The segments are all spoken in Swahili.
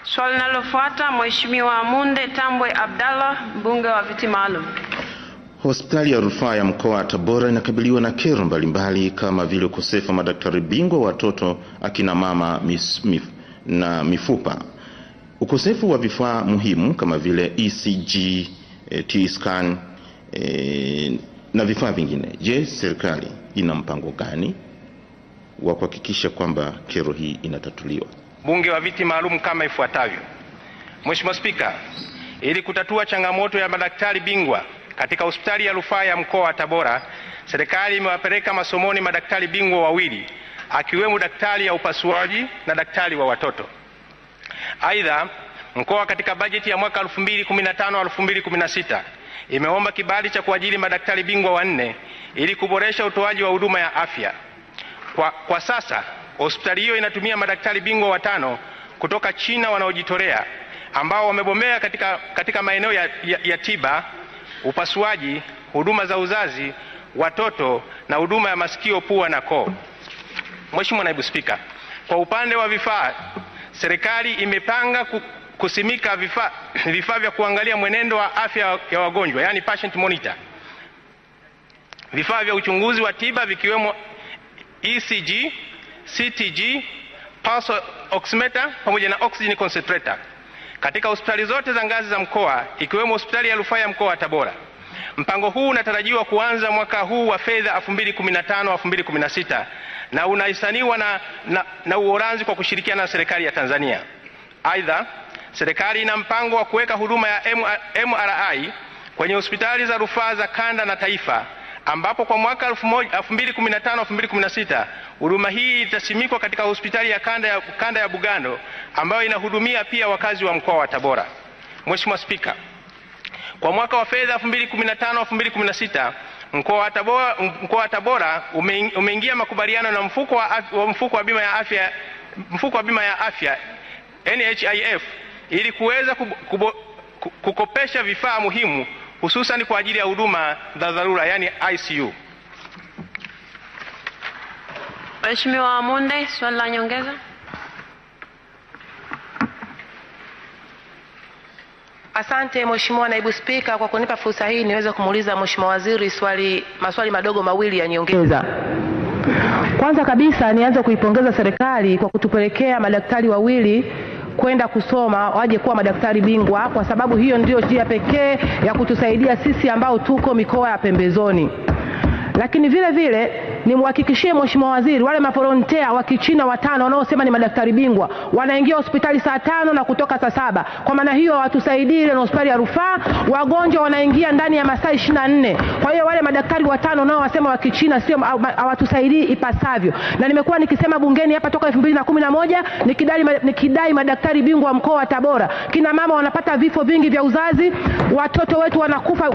Swali linalofuata Mheshimiwa Munde Tambwe Abdallah, mbunge wa viti maalum. Hospitali ya rufaa ya mkoa wa Tabora inakabiliwa na kero mbalimbali kama vile ukosefu wa madaktari bingwa watoto, akina mama na mifupa, ukosefu wa vifaa muhimu kama vile ECG, T-scan na vifaa vingine. Je, serikali ina mpango gani wa kuhakikisha kwamba kero hii inatatuliwa? Bunge wa viti maalum kama ifuatavyo. Mheshimiwa Spika, ili kutatua changamoto ya madaktari bingwa katika hospitali ya rufaa ya mkoa wa Tabora, serikali imewapeleka masomoni madaktari bingwa wawili, akiwemo daktari ya upasuaji na daktari wa watoto. Aidha, mkoa katika bajeti ya mwaka 2015-2016 imeomba kibali cha kuajiri madaktari bingwa wanne ili kuboresha utoaji wa huduma ya afya. Kwa sasa hospitali hiyo inatumia madaktari bingwa watano kutoka China wanaojitolea ambao wamebomea katika maeneo ya tiba, upasuaji, huduma za uzazi, watoto na huduma ya masikio, pua na koo. Mheshimiwa Naibu Spika, kwa upande wa vifaa, serikali imepanga kusimika vifaa vya kuangalia mwenendo wa afya ya wagonjwa, yani patient monitor, vifaa vya uchunguzi wa tiba vikiwemo ECG, CTG, pulse oximeter pamoja na oxygen concentrator katika hospitali zote za ngazi za mkoa ikiwemo hospitali ya rufaa ya mkoa wa Tabora. Mpango huu unatarajiwa kuanza mwaka huu wa fedha 2015-2016 na unahisaniwa na Uholanzi kwa kushirikiana na serikali ya Tanzania. Aidha, serikali ina mpango wa kuweka huduma ya MRI kwenye hospitali za rufaa za kanda na taifa, ambapo kwa mwaka 2015-2016 huduma hii itasimikwa katika hospitali ya kanda ya Bugando ambayo inahudumia pia wakazi wa mkoa wa Tabora. Mheshimiwa Spika, kwa mwaka wa fedha 2015-2016 mkoa wa Tabora umeingia makubaliano na mfuko wa bima ya afya NHIF ili kuweza kukopesha vifaa muhimu hususan kwa ajili ya huduma za dharura, yani ICU. Mheshimiwa Munde, swali la nyongeza. Asante Mheshimiwa Naibu Spika kwa kunipa fursa hii niweze kumuuliza Mheshimiwa Waziri maswali madogo mawili ya nyongeza. Kwanza kabisa nianze kuipongeza serikali kwa kutupelekea madaktari wawili kwenda kusoma waje kuwa madaktari bingwa, kwa sababu hiyo ndio njia pekee ya kutusaidia sisi ambao tuko mikoa ya pembezoni. Lakini vile vile nimhakikishie Mheshimiwa Waziri, wale mavolontea wa Kichina watano wanaosema ni madaktari bingwa wanaingia hospitali saa 5 na kutoka saa 7. Kwa maana hiyo hawatusaidii ile na hospitali ya rufaa, wagonjwa wanaingia ndani ya masaa 24. Kwa hiyo wale madaktari watano nao wasema wa Kichina sio, hawatusaidii ipasavyo. Na nimekuwa nikisema bungeni hapa toka 2011 nikidai madaktari bingwa wa mkoa wa Tabora. Kina mama wanapata vifo vingi vya uzazi, watoto wetu wanakufa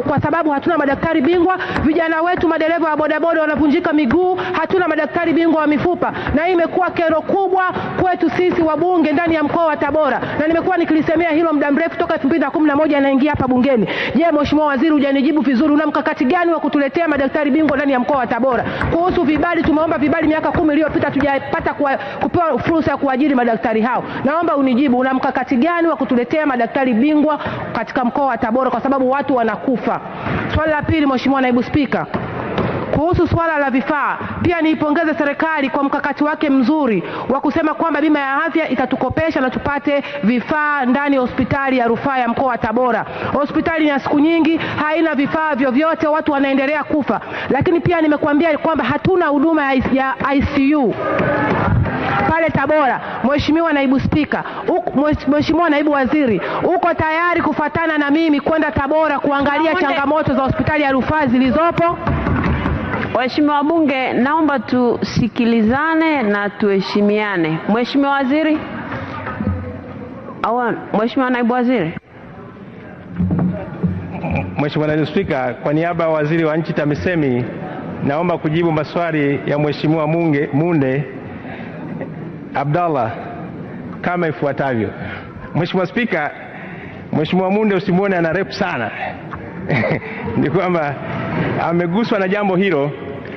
kwa sababu hatuna madaktari bingwa, vijana wetu madereva wa bodaboda wanavunjika miguu, hatuna madaktari bingwa wa mifupa. Na hii imekuwa kero kubwa kwetu sisi wabunge ndani ya mkoa wa Tabora, na nimekuwa nikilisemea hilo muda mrefu toka 2011 naingia hapa bungeni. Je, Mheshimiwa Waziri, hujanijibu vizuri, una mkakati gani wa kutuletea madaktari bingwa ndani ya mkoa wa Tabora? Kuhusu vibali, tumeomba vibali miaka 10 iliyopita, tujapata kupewa fursa ya kuajiri madaktari hao. Naomba unijibu, una mkakati gani wa kutuletea madaktari bingwa katika mkoa wa Tabora, kwa sababu watu wanakufa. Swali la pili, Mheshimiwa Naibu Spika, kuhusu swala la vifaa, pia niipongeze serikali kwa mkakati wake mzuri wa kusema kwamba bima ya afya itatukopesha na tupate vifaa ndani ya hospitali ya rufaa ya mkoa wa Tabora. Hospitali ya siku nyingi haina vifaa vyovyote, watu wanaendelea kufa. Lakini pia nimekuambia kwamba hatuna huduma ya ICU pale Tabora. Mheshimiwa Naibu Spika, Mheshimiwa Naibu Waziri, uko tayari kufuatana na mimi kwenda Tabora kuangalia changamoto za hospitali ya rufaa zilizopo? Waheshimiwa wabunge, naomba tusikilizane na tuheshimiane. Mheshimiwa Waziri au Mheshimiwa Naibu Waziri. Mheshimiwa Naibu Spika, kwa niaba ya Waziri wa Nchi TAMISEMI naomba kujibu maswali ya Mheshimiwa Munde Abdallah kama ifuatavyo. Mheshimiwa Spika, Mheshimiwa Munde usimuone ana rep sana. Ni kwamba ameguswa na jambo hilo,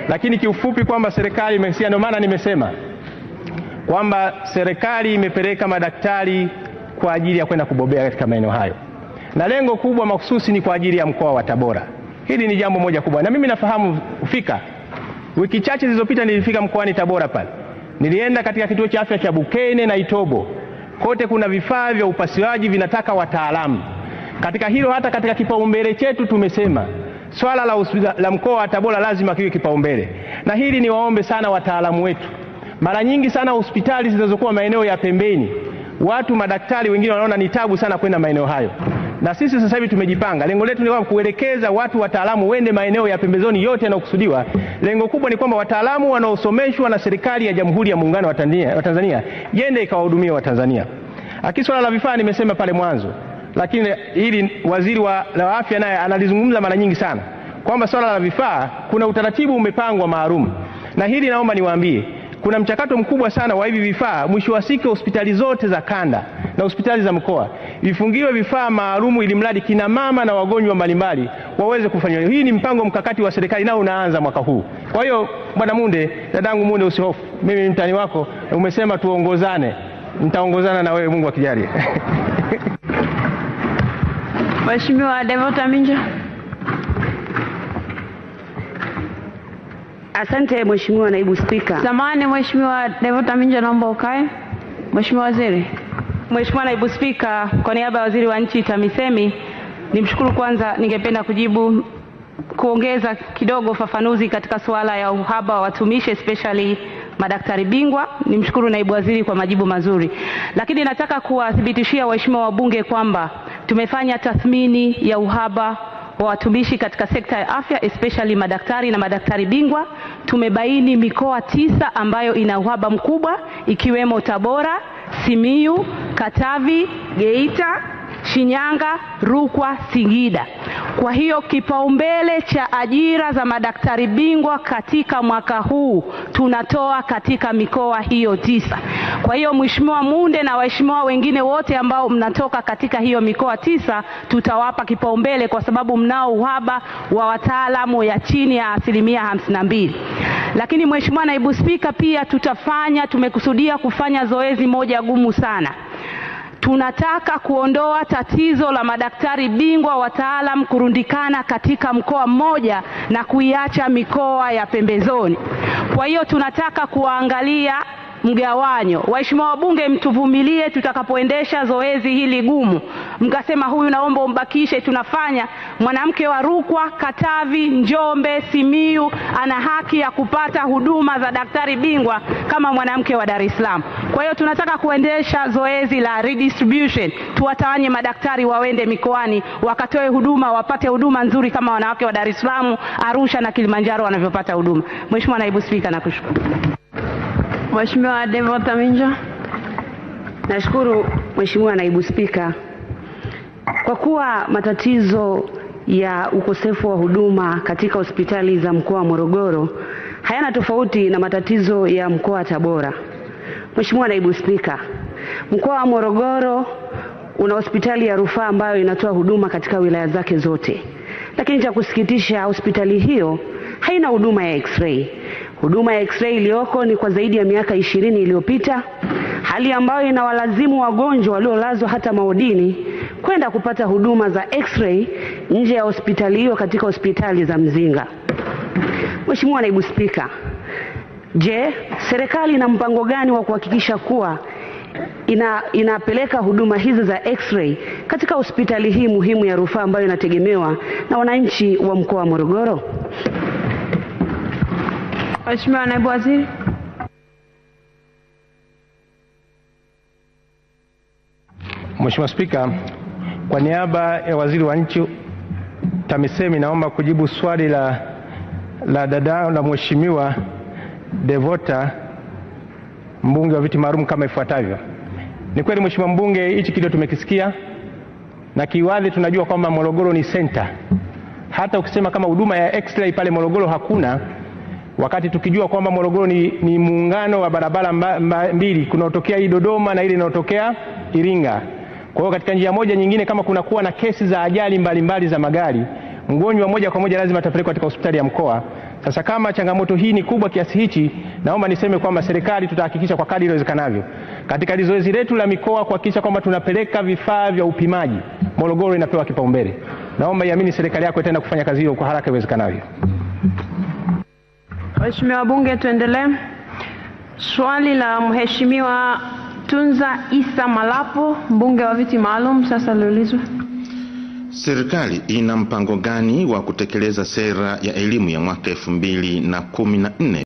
lakini kiufupi kwamba serikali imesikia, ndio maana nimesema kwamba serikali imepeleka madaktari kwa ajili ya kwenda kubobea katika maeneo hayo, na lengo kubwa mahususi ni kwa ajili ya mkoa wa Tabora. Hili ni jambo moja kubwa, na mimi nafahamu fika. Wiki chache zilizopita nilifika mkoani Tabora pale, nilienda katika kituo cha afya cha Bukene na Itobo. Kote kuna vifaa vya upasuaji vinataka wataalamu. Katika hilo, hata katika kipaumbele chetu tumesema swala la mkoa wa Tabora lazima kiwe kipaumbele. Na hili ni waombe sana wataalamu wetu. Mara nyingi sana hospitali zinazokuwa maeneo ya pembeni, watu madaktari wengine wanaona ni tabu sana kwenda maeneo hayo. Na sisi sasa hivi tumejipanga. Lengo letu ni kuelekeza watu wataalamu wende maeneo ya pembezoni yote yanayokusudiwa. Lengo kubwa ni kwamba wataalamu wanaosomeshwa na serikali ya Jamhuri ya Muungano wa Tanzania yende ikawahudumia wa Tanzania. Lakini swala la vifaa nimesema pale mwanzo, lakini hili waziri wa afya naye analizungumza mara nyingi sana kwamba swala la vifaa kuna utaratibu umepangwa maalum. Na hili naomba niwaambie, kuna mchakato mkubwa sana wa hivi vifaa. Mwisho wa siku hospitali zote za kanda na hospitali za mkoa vifungiwe vifaa maalumu ili mradi kina mama na wagonjwa mbalimbali waweze kufanywa. Hii ni mpango mkakati wa serikali nao unaanza mwaka huu. Kwa hiyo Bwana Munde, dadangu Munde, usihofu. Mimi ni mtani wako, umesema tuongozane. Nitaongozana na wewe Mungu akijalia. Mheshimiwa Devota Minja. Asante Mheshimiwa Naibu Spika. Samahani Mheshimiwa Devota Minja, naomba ukae. Mheshimiwa Waziri. Mheshimiwa Naibu Spika, kwa niaba ya Waziri wa Nchi TAMISEMI, nimshukuru kwanza, ningependa kujibu kuongeza kidogo ufafanuzi katika suala ya uhaba wa watumishi especially madaktari bingwa. Nimshukuru Naibu Waziri kwa majibu mazuri. Lakini nataka kuwathibitishia waheshimiwa wabunge kwamba tumefanya tathmini ya uhaba wa watumishi katika sekta ya afya especially madaktari na madaktari bingwa. Tumebaini mikoa 9 ambayo ina uhaba mkubwa ikiwemo Tabora, Simiyu, Katavi, Geita, Shinyanga, Rukwa, Singida. Kwa hiyo kipaumbele cha ajira za madaktari bingwa katika mwaka huu tunatoa katika mikoa hiyo 9. Kwa hiyo Mheshimiwa Munde na waheshimiwa wengine wote ambao mnatoka katika hiyo mikoa 9 tutawapa kipaumbele kwa sababu mnao uhaba wa wataalamu ya chini ya 52%. Lakini Mheshimiwa Naibu Spika, pia tumekusudia kufanya zoezi moja gumu sana. Tunataka kuondoa tatizo la madaktari bingwa wataalam kurundikana katika mkoa mmoja na kuiacha mikoa ya pembezoni. Kwa hiyo tunataka kuangalia mgawanyo. Waheshimiwa wabunge, mtuvumilie tutakapoendesha zoezi hili gumu. Mkasema huyu naomba umbakishe, tunafanya. Mwanamke wa Rukwa, Katavi, Njombe, Simiyu ana haki ya kupata huduma za daktari bingwa kama mwanamke wa Dar es Salaam. Kwa hiyo tunataka kuendesha zoezi la redistribution, tuwatawanye madaktari waende mikoani wakatoe huduma, wapate huduma nzuri kama wanawake wa Dar es Salaam, Arusha na Kilimanjaro wanavyopata huduma. Mheshimiwa Naibu Spika, nakushukuru. Mheshimiwa Devota Minja. Nashukuru Mheshimiwa Naibu Spika. Kwa kuwa matatizo ya ukosefu wa huduma katika hospitali za mkoa wa Morogoro hayana tofauti na matatizo ya mkoa wa Tabora. Mheshimiwa Naibu Spika, mkoa wa Morogoro una hospitali ya rufaa ambayo inatoa huduma katika wilaya zake zote. Lakini cha kusikitisha, hospitali hiyo haina huduma ya x-ray. Huduma ya x-ray iliyoko ni kwa zaidi ya miaka 20 iliyopita, hali ambayo inawalazimu wagonjwa waliolazwa hata maodini kwenda kupata huduma za x-ray nje ya hospitali hiyo katika hospitali za Mzinga. Mheshimiwa Naibu Spika, je, serikali ina mpango gani wa kuhakikisha kuwa inapeleka huduma hizi za x-ray katika hospitali hii muhimu ya rufaa ambayo inategemewa na wananchi wa mkoa wa Morogoro? Mheshimiwa Naibu Waziri. Mheshimiwa Spika, kwa niaba ya Waziri wa Nchi TAMISEMI naomba kujibu swali la dada la Mheshimiwa Devota, mbunge wa viti maalum, kama ifuatavyo. Ni kweli Mheshimiwa mbunge, hichi kilio tumekisikia na kiwadhi tunajua kwamba Morogoro ni center. Hata ukisema kama huduma ya x-ray pale Morogoro hakuna, wakati tukijua kwamba Morogoro ni muungano wa barabara mbili, kunaotokea hii Dodoma na ile inayotokea Iringa. Kwa hiyo katika njia moja nyingine, kama kuna kuwa na kesi za ajali mbalimbali za magari, mgonjwa moja kwa moja lazima atapelekwa katika hospitali ya mkoa. Sasa kama changamoto hii ni kubwa kiasi hichi, naomba niseme kwamba serikali tutahakikisha kwa kadri iwezekanavyo katika zoezi letu la mikoa kuhakikisha kwamba tunapeleka vifaa vya upimaji, Morogoro inapewa kipaumbele. Naomba iamini serikali yako itaenda kufanya kazi hiyo kwa haraka iwezekanavyo. Waheshimiwa wabunge, tuendelee. Swali la Mheshimiwa Tunza Isa Malapo, mbunge wa viti maalum, sasa liulizwe. Serikali ina mpango gani wa kutekeleza sera ya elimu ya mwaka 2014?